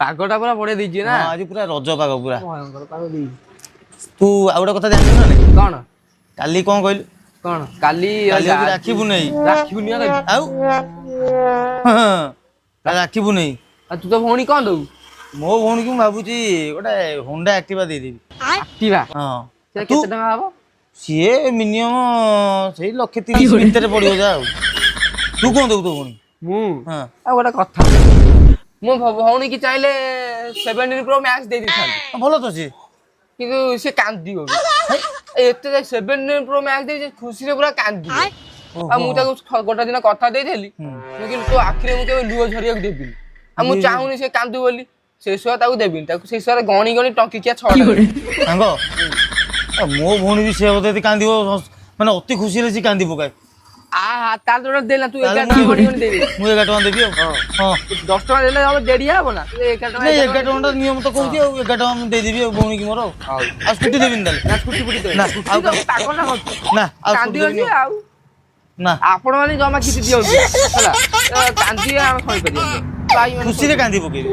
ପାଗଟା ପୁରା ବଢିଆ ଦେଇଛି ନା। ହଁ, ଆଜି ପୁରା ରଜ ପାଗ ପୁରା। ଭୟଙ୍କର ପାଗ ଦେଇଛି। ତୁ ଆଉ ଗୋଟେ କଥା ଜାଣିଛୁ ନା ନାଇଁ? କଣ? କାଲି କଣ କହିଲୁ? କଣ କାଲି? କାଲି ହଉଛି ରାକ୍ଷୀ ପୁନେଇ। ରାକ୍ଷୀ ପୂର୍ଣ୍ଣିମା କାଲି। ଆଉ ହଁ, କାଲି ରାକ୍ଷୀ ପୁନେଇ। ଆଉ ତୁ ତ ଭଉଣୀ କଣ ଦବୁ? ମୋ ଭଉଣୀକୁ ମୁଁ ଭାବୁଛି ଗୋଟେ ହୋଣ୍ଡା ଆକ୍ଟିଭା ଦେଇଦେବି। ଆକ୍ଟିଭା? ହଁ। ସେଟା ତୁ କେତେ ଟଙ୍କା ହବ? ସିଏ ମିନିମମ୍ ସେଇ 1,30,000 ଭିତରେ ପଡିବ ଯା। ଆଉ ତୁ କଣ ଦବୁ ତୋ ଭଉଣୀ? ମୁଁ? ହଁ। ଆଉ ଗୋଟେ କଥା, ମୋ ଭଉଣୀ କି ଚାହିଁଲେ 17 ପ୍ରୋ ମ୍ୟାକ୍ସ ଦେଇ ଦେଇଥାନ୍ତି। ଭଲ ତ ସିଏ। କିନ୍ତୁ ସେ କାନ୍ଦିବ ବି। ଏତେ 17 ପ୍ରୋ ମ୍ୟାକ୍ସ ଦେଇଛି, ଖୁସିରେ ପୁରା କାନ୍ଦିବ। ଆଉ ମୁଁ ତାକୁ ଗୋଟେ ଦିନ କଥା ଦେଇଥିଲି, ମୁଁ କିନ୍ତୁ ତୋ ଆଖିରେ ମୁଁ କେବେ ଲୁହ ଝରିବାକୁ ଦେବିନି। ଆଉ ମୁଁ ଚାହୁଁନି ସେ କାନ୍ଦୁ ବୋଲି, ସେ ସୁଆ ତାକୁ ଦେବିନି। ତାକୁ ସେଇ ସୁଆରେ ଗଣି ଗଣି ଟଙ୍କିକିଆ 6ଟା ଦେବି। ସାଙ୍ଗ, ମୋ ଭଉଣୀ ବି ସେ ବୋଧେ ଯଦି କାନ୍ଦିବ, ମାନେ ଅତି ଖୁସିରେ ସେ କାନ୍ଦି ପକାଏ। ଆ ତାର ଯୋଉଟା ଦେଲା ତୁ ତାହେଲେ 11 ଟଙ୍କା ଗଣି ଗଣି ଦେଇଦେ। ମୁଁ 11 ଟଙ୍କା ଦେବି ଆଉ ହଁ। 10 ଟଙ୍କା ଦେଲେ ହବ, ଦେଢିଆ ହବ ନା। ତୁ 11 ଟଙ୍କା। ନାଇଁ, 11 ଟଙ୍କା ନିୟମ ତ କହୁଛି। ଆଉ 11 ଟଙ୍କା ମୁଁ ଦେଇଦେବି ଆଉ ଭଉଣୀକି ମୋର ଆଉ। ହଉ। ଆଉ ସ୍କୁଟି ଦେବିନି ତାହେଲେ? ନା, ସ୍କୁଟି ଫୁଟି ଦେବେ ନା, ସ୍କୁଟି ଆଉ ତ ପାଗଳ ନା କଣ? ନା, ଆଉ ସ୍କୁଟି କାନ୍ଦିବ ଦେବିନି ସିଏ ଆଉ। ଆଉ। ନା। ଆପଣ ମାନେ ଜମା କିଛି ଦିଅନ୍ତୁ ହେଲା, କାନ୍ଦିବେ ଆମେ ସହିପାରିବାନି ଭାଇ ମାନେ। ଖୁସିରେ କାନ୍ଦି ପକେଇବି।